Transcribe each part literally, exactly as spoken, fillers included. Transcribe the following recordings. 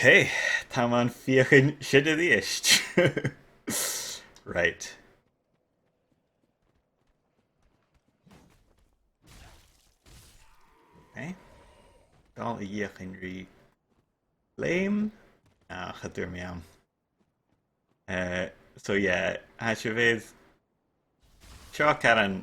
Hey, tha mi a' feuchainn sin a-rithist. Right. Okay. Dol a dh'fheuchainn ri Flame. Ah, cha d' fhuair mi ann. Eh, so yeah, tha sibh air seo caran,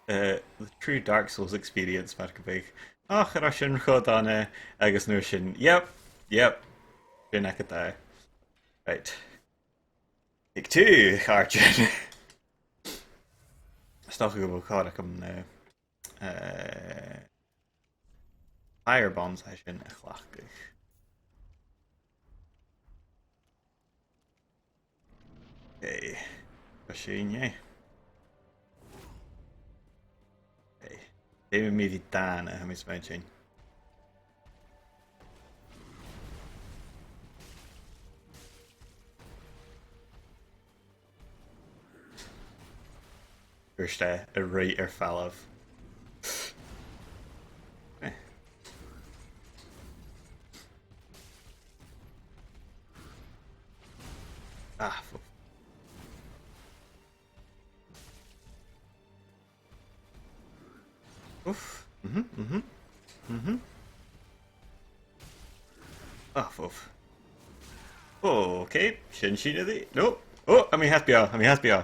eh, the true Dark Souls experience, mar gum biodh. Och, an robh sin cho dona, agus an uair sin, yep, yep, sin agad e. Right. Take two, Arjun. Is dòcha gu bheil còir agam na, eh, fire bombs a tha sin a chleachdadh. Okay. Tha sin e. Okay. Feumaidh mi bhith dàna, tha mi a' smaointinn. Thuirt e, a' ruith air falbh. Eh. Ah, fuck. Oof. Mm-hmm, mm-hmm, mm-hmm. Oh, oof. Oh, okay. Sin sin a dhì. No. Oh, tha mi fhathast beò, tha mi fhathast beò.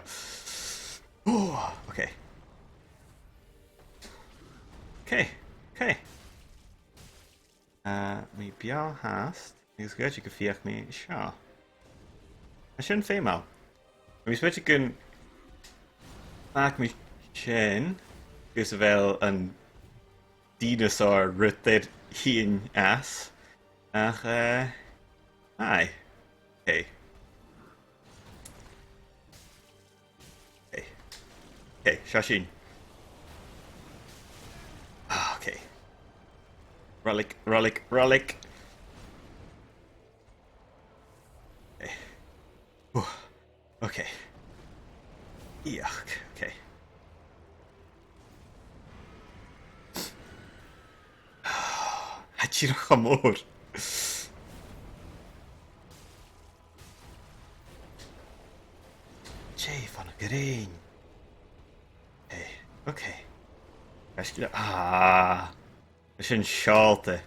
Oh, okay. Okay, okay. Uh, mi beò fhathast, agus gu h-àraidh gun feuch mi seo. Tha sin feumail. Tha mi a' smaointinn gun fàg mi sin, gus a bheil an dinosaur rud air tighinn às. Ach, eh, aye. Hey. Okay. Okay, seo sinn. Ah, okay. Relic, relic, relic. Okay. Whew. Okay. Yuck. Okay. Tha e dìreach cho mòr. Dè fon a' ghrèin? Okay, okay. Gaisgile. Ah. Tha sin seòlta.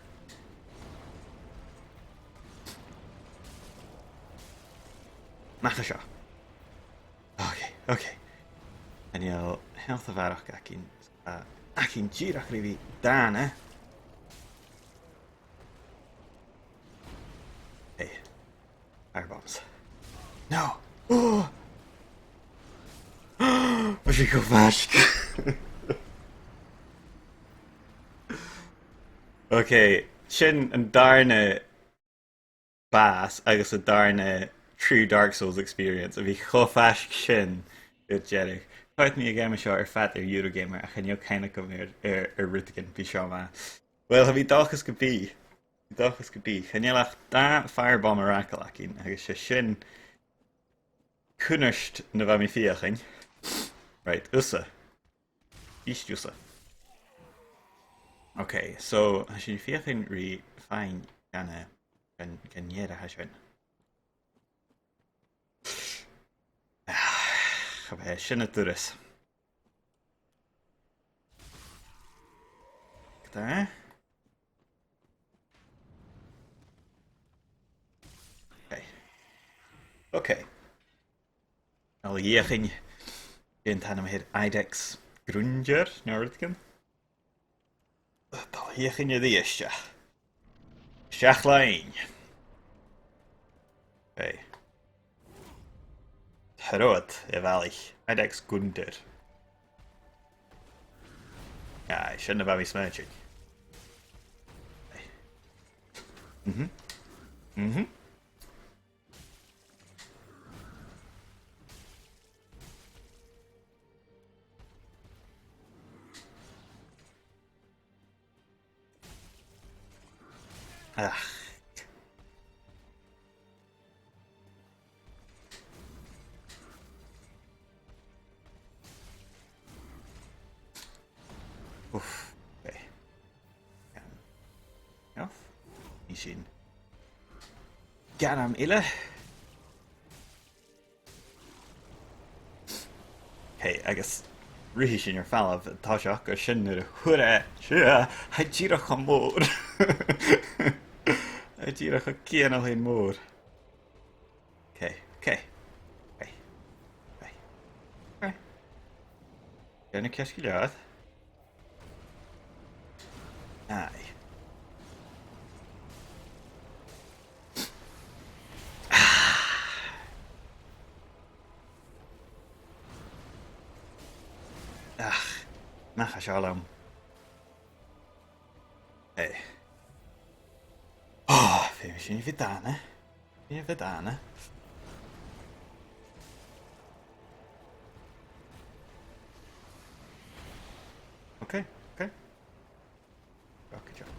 Nach e seo. Okay, okay. Chan eil health a bharrachd againn, uh, againn dìreach ri bhith dàna. Hey. Fire bombs. No! Oh! Bha sinn cho faisg. Okay, sin an dàrna bàs agus an dàrna true Dark Souls experience, a bhith cho faisg sin air deireadh. Choimhead mi an geama seo air fad air Eurogamer, ach chan eil cuimhne agam air, air, air rudeigin, bha seo math. Well, tha mi an dòchas gum bi. An dòchas gum bi. Chan eil ach dà fire bomb a fhreagairt againn, agus 's e sin cunnart na bha mi a' feuchainn. Right, thusa. Ist thusa. Okay, so, tha sinn a' feuchainn ri faighinn gun a, gun, gun deireadh sin. Ah, cha b' e sin an turas. Tha. Okay. Okay. Dol a dh'fheuchainn dè an t-ainm a th' air, Iudex Grunger, no rudeigin. Dol a dh'fheuchainn a-rithist e. Seach leinn. Hey. Trobhad, a bhalaich. Iudex Gunter. Aye, sin na bha mi a' smaointinn. Hey. Mhm. Mhm. Ach. Oof. Okay. Enough? Nì sinn. gairm eile. Ok, agus ruithidh sinn air falbh an toiseach, agus sin nuair a chuir e, sure, tha e dìreach cho mòr. Tha e dìreach cho cianail fhèin mòr. Ok, ok. Ok. Ok. Ok. Dèan na ceist gu leòr. Aye. Ach, nach e seo leam. Hey. Oh, feumaidh sinn a bhith dàna. Feumaidh sinn a bhith dàna. Ok, ok. Rocket jump.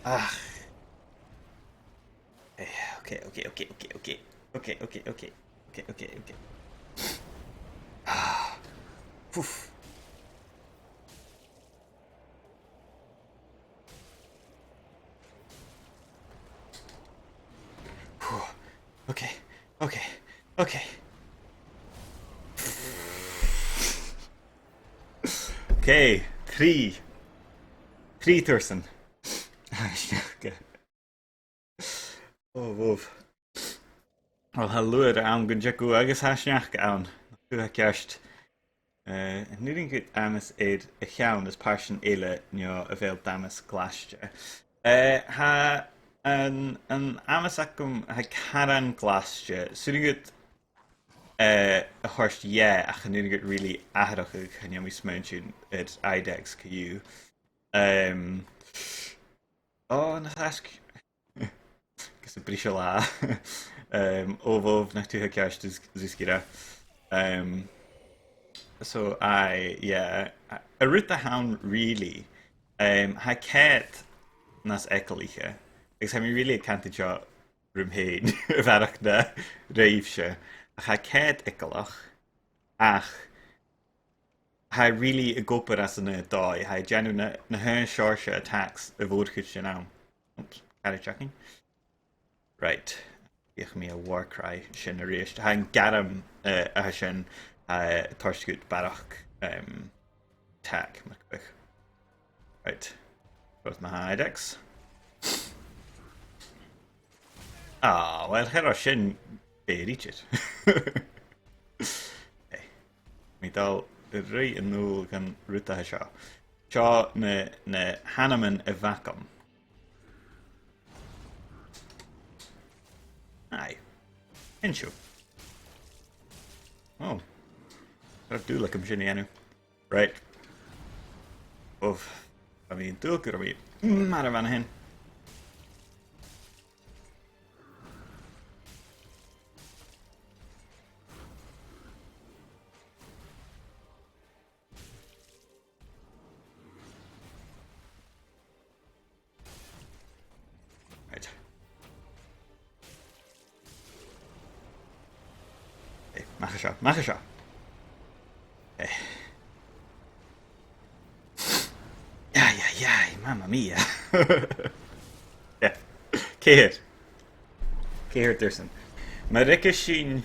Ach. Eh, ok, ok, ok, ok, ok. Ok, ok, ok. Ok, ok, ok. Ah. Poof. Whew. Ok, ok, ok. Ok, trì. Trì tursan. Ok. Ò, bhobh. Uill, tha luaidh ann gun teagamh agus tha sneachd ann. Nach tu tha ceart. Eh, an urrainn dhut amas air a' cheann is pàirt eile no a bheil d' amas glaiste? Eh, tha an, an amas agam, tha caran glaiste. 'S urrainn dhut, eh, a thoirt dheth, ach chan urrainn dhut really atharrachadh, chan eil mi a' smaointinn air Idex co-dhiù. Ehm, ò, na thaisg. Gus am briseadh là. Ehm, ò, bhobh, nach tu tha ceart, Zuz-, Zuzkira. Ehm, so, aye, yeah. A, an rud a th' ann, really, ehm, tha Cait nas eagalaiche, agus tha mi really a' cantainn seo rium fhèin, a bharrachd na ribhse. Ach tha Cait eagalach, ach tha e really ag obair às an aon dòigh, tha e a' dèanamh na, na h-aon seòrsa attacks a' mhòr-chuid den àm. Oops, cairr a' tighinn. Right. Feuch mi a' Warcry sin a-rithist. Tha an gairm, eh, a tha sin, eh, a' toirt dhut barrachd, ehm, attack, mar gum biodh. Right. Rud math, Idex. Ah, uill, cha robh sin fèir idir. Eh, mi dol a ruith a-null gun rud a tha seo. Seo na, na h-anaman a bh' agam. Aye. Insiu. Oh. Ro dùil agam sin a dhèanamh. Right. Uff. Bha mi an dùil gun robh mi mar a bha mi fhìn. Right. Eh, a-mach à seo, a-mach à seo. Eh. Ai, ai, ai, mamma mia. Yeah. Ceithir. Ceithir tursan. Ma ruigeas sinn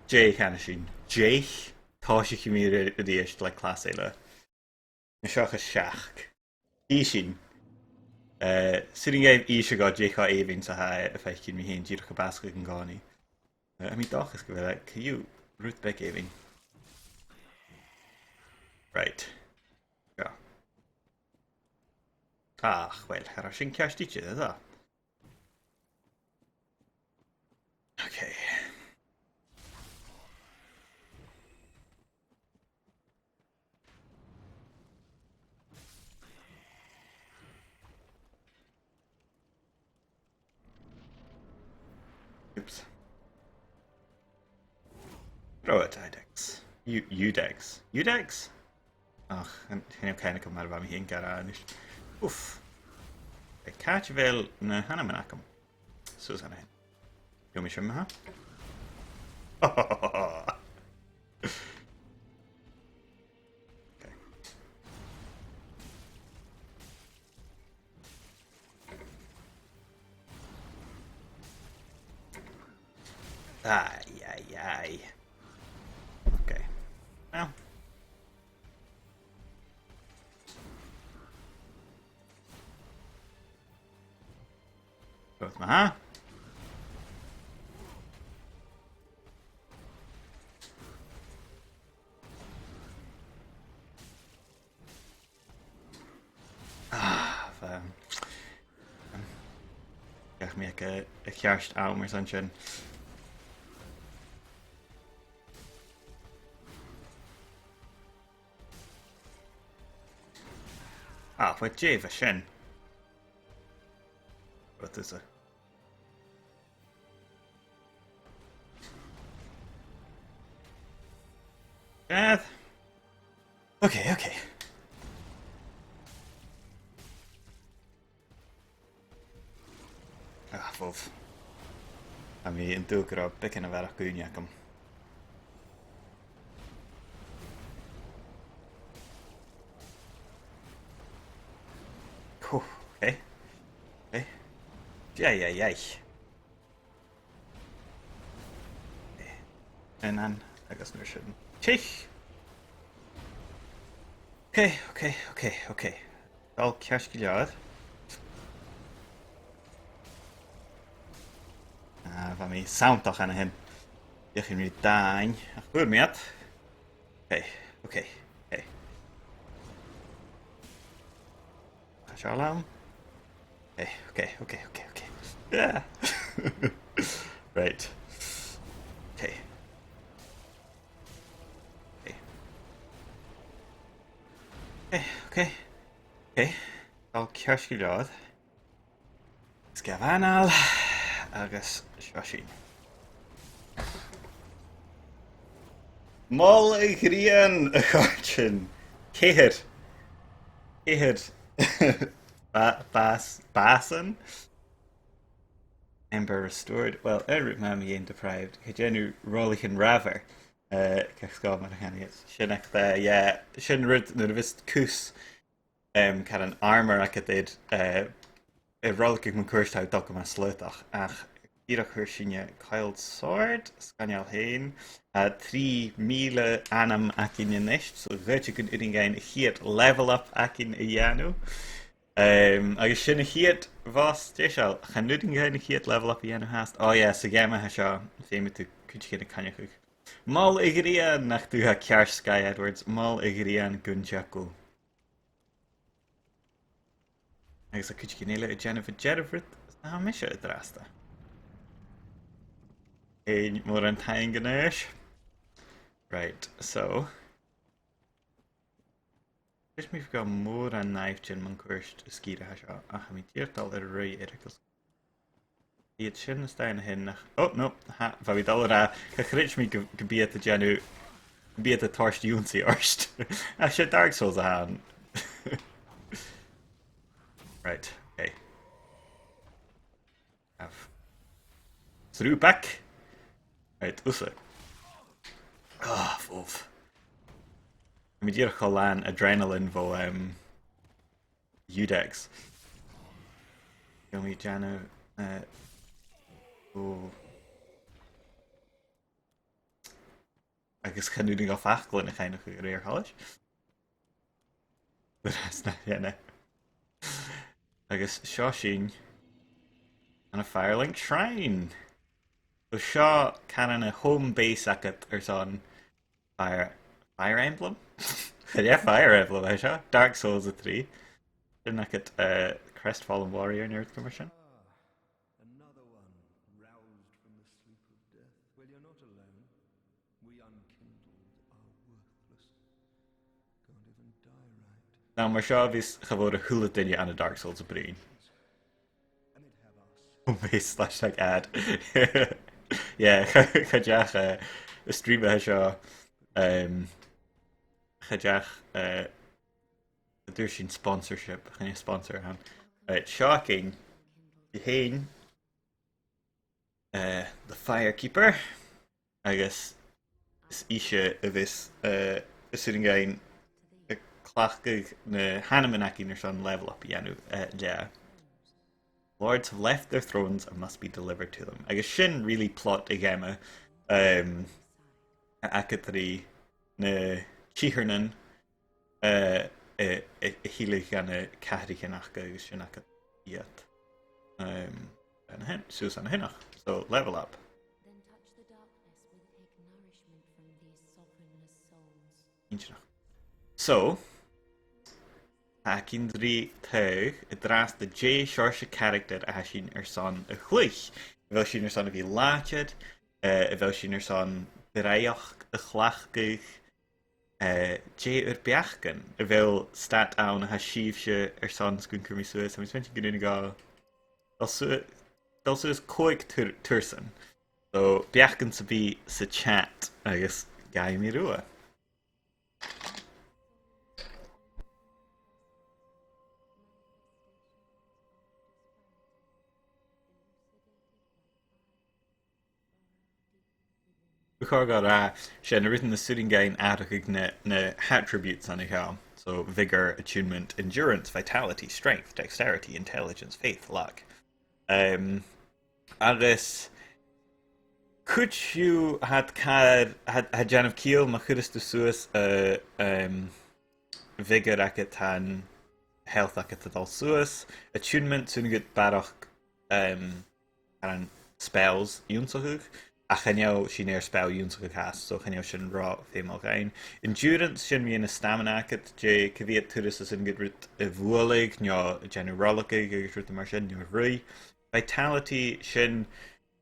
deich, canaidh sinn deich, tòisichidh mi a-rithist le clas eile. An seo a tha seachd. Chì sinn. Eh, 's urrainn dhuibh innse dhomh dè cho èibhinn 's a tha e a' faicinn mi fhìn dìreach a' bàsachadh an-còmhnaidh. Eh, tha mi an dòchas gu bheil e co-dhiù rud beag èibhinn. Right. Seo. Ach, uill, cha robh sin ceart idir, a bheil? Okay. Oops. Right, Idex. U-, Udex. Udex? Ach, chan, chan eil cuimhne agam mar a bha mi fhìn ag ràdh a-nis. Oof. Eh, càit a bheil na h-anaman agam? Suas an sin. Gheibh mi sin, ma-thà. Okay. Aye, aye, aye. Okay. Well. Go with my, huh? Ah, fine. Gach mi ag a, a cheart am mar sin sin. Ah, what Dave a sin? What is it? Bad. Okay, okay. Ah, fòbh. Tha mi an dùil gu robh beagan a bharrachd ùine agam. Whew, okay. Okay. Yay, yay, yay. An an agus mar sin. Tich! Okay, okay, okay, okay. Dol ceart gu leòr. Ah, bha mi santach an sin. Dh'fheuch mi dàin. Ach fhuair mi iad. Okay, okay, okay. Tha seo làn. Okay, okay, okay, okay, okay. Yeah. Right. Okay. Okay. Okay, okay. Okay. Dol ceart gu leòr. Is gabh anail agus seo sinn. Mol a' ghrian, a chàirdean. Ceithir. Ceithir. Ba-, bàs-, bàsan. Ember restored. Well, air rud math mu dheidhinn deprived. Cha dèan thu roilichean reamhar. Eh, gach sgòth mar a chanadh iad. Sin ach, eh, yeah. Sin rud nuair a bhios cus, em, caran armor agad air, eh, air roiligeadh mun cuairt tha thu a' dol gu math slaodach. Ach dìreach chuir sinne coiled sword, sgoinneil fhèin, eh, trì mìle anam againn a-nis, so dh'fhaodte gun urrainn dhuinn a' chiad level up againn a dhèanamh. Em, agus sin a' chiad bhos deiseil, chan urrainn dhuinn a' chiad level up a dhèanamh fhathast. Oh yeah, sa gheama a tha seo, feumaidh tu cuideigin a choinneachadh. Mol a' ghrian, nach tu a tha ceart, Sky Edwards, mol a' ghrian gun teagamh. Agus tha cuideigin eile a' dèanamh an dearbh rud, 's na tha mise an-dràsta. Aon mòran taing a-nis. Right, so. Chreid mi gu bheil mòran nàimhdean mun cuairt sgìre a tha seo, ach tha mi dìreach a' dol air ruith air agus iad sin a-staigh an sin nach, oh no, ha, bha mi a' dol a ràdh, cha chreid mi gu, gum bi iad a' dèanamh, gum bi iad a' toirt ionnsaigh ort. Ach 's e Dark Souls a th' ann. Right, okay. Have. Through back. Right, thusa. Ah, fòbh. Tha mi dìreach cho làn adrenaline bho, em, Iudex. Gheibh mi dèanamh, eh, oh. Agus chan urrainn dhomh faclan a choinneachadh a rèir choltais. But that's not yet, no. Agus seo sinn ann an Firelink Shrine. So seo caran a' home base agad airson Fire, Fire Emblem? Yeah, Fire Emblem, eh, seo. Dark Souls a trì. Sin agad, eh, Crestfallen Warrior, no rudeigin mar sin. Ah, another one roused from the sleep of death. Well, you're not alone. We unkindled are worthless. Can't even die right. Now, mar seo, bhios cha mhòr a h-uile duine ann an Dark Souls a' bruidhinn. Amid have us. Oh, bhios slash tag ad. Yeah, cha, cha deach, eh, an stream a tha seo, um, cha deach, eh, an d' fhuair sinn sponsorship, chan e sponsor a th' ann. Right, seo againn, i fhèin, eh, the Firekeeper, agus is ise a bhios, eh, is urrainn dhuinn a' cleachdadh na h-anaman againn airson level up a dhèanamh, eh, leatha. Lords have left their thrones and must be delivered to them. Agus sin really plot a' gheama, um, a th' agad ri na tighearnan, uh, a, a, a thilleadh dha na cathraichean aca agus sin agad iad. Um, an sin, suas an sineach. So, level up. Then touch the darkness and take nourishment from these sovereignless souls. Inntinneach. So, tha againn ri taghadh an-dràsta dè seòrsa character a tha sinn airson a chluich. A bheil sinn airson a bhith làidir, eh, a bheil sinn airson draoidheachd a chleachdadh, eh, dè ur beachdan, a bheil stad ann a tha sibhse airson 's gun cuir mi suas, tha mi a' smaointinn gun urrainn dhomh dol su-, dol suas còig tur-, tursan. So, beachdan sam bith sa chat agus gabhaidh mi riutha. Bu chòir dhomh ràdh, 's e na rudan as urrainn dhuinn atharrachadh na, na h-attributes ann a seo. So, vigor, attunement, endurance, vitality, strength, dexterity, intelligence, faith, luck. Um, agus cuid dhiubh tha iad car, tha, tha iad a' dèanamh ciall ma chuireas tu suas, uh, um, vigor agad, tha an health agad a' dol suas. Attunement, 's urrainn dhut barrachd, um, aran spells ionnsachadh, ach chan eil sinn air spell ionnsachadh fhathast, so chan eil sin ro fheumail dhuinn. Endurance, sin mu dheidhinn na stamina agad, dè, cia mheud turas as urrainn dhut rud a bhualadh, no a dhèanamh roileagaidh agus rudan mar sin, no ruith. Vitality, sin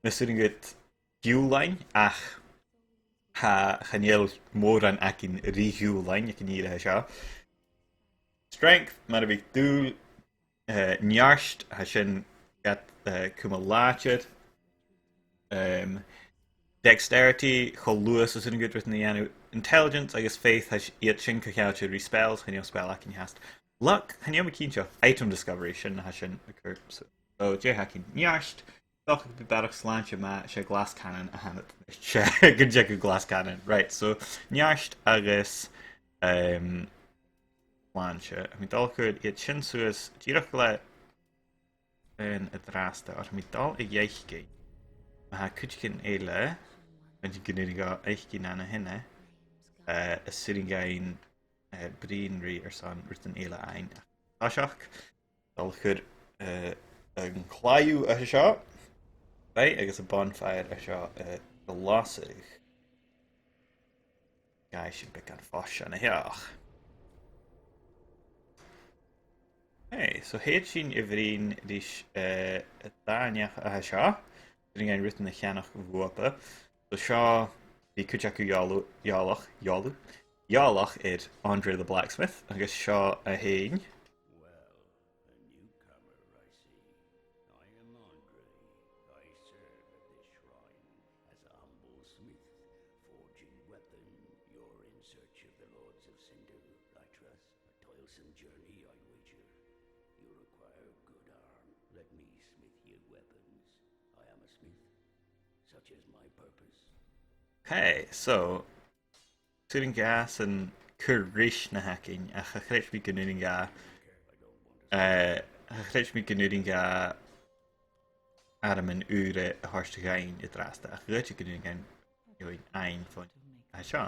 nas urrainn dhut giùlain, ach tha, chan eil mòran againn ri ghiùlain aig an ìre seo. Strength, mar a bhiodh dùil, eh, neart, tha sin gad, eh, cumail làidir. Um, dexterity, cho luath 's as urrainn dhut rudan a dhèanamh. Intelligence agus faith, tha s-, iad sin co-cheangailte ri spells, chan eil spell againn fhathast. Luck, chan eil mi cinnteach. Item discovery, sin na tha sin a' cur. So, so dè th' againn? Neart, 's dòcha gum bi barrachd slàinte math, 's e glass cannon a th' annad. 'S e, gun teagamh glass cannon. Right, so, neart agus, um, slàinte. Tha mi dol a chur iad sin suas dìreach le an-dràsta, oir tha mi dol a dh'fhaicinn ma tha cuideigin eile, an gun urrainn dhomh fhaicinn ann a shin, eh, as urrainn dhuinn, eh, bruidhinn ri airson rudan eile fhaighinn. Ach, toiseach, dol a chur, eh, an claidheamh a tha seo, right, agus a' bonfire a tha seo, eh, a lasadh. Gabhaidh sinn beagan fois an seo. Hey, so thèid sinn a bhruidhinn ris, eh, an dà neach a tha seo. Bidh sinn a' ruith na cheannach bhuapa. So seo, bidh cuid aca eòl-, eòlach, eòl-, eòlach air Andre the Blacksmith, agus seo a h-aon. Well, a newcomer, I see. I am Andre. I serve at this shrine as a humble smith, forging weapon. You're in search of the Lords of Cinder, I trust. A toilsome journey, I wager. You require good arm. Let me smith you weapons. I am a smith. Such is my purpose. Hey, so, 's urrainn dhomh sin cur ris na th' againn, ach cha chreid mi gun urrainn dhomh, eh, cha chreid mi gun urrainn dhomh armaidean ùra a thoirt dhuinn an-dràsta, ach dh'fhaodte gun urrainn dhuinn fhaighinn fhèin a tha seo.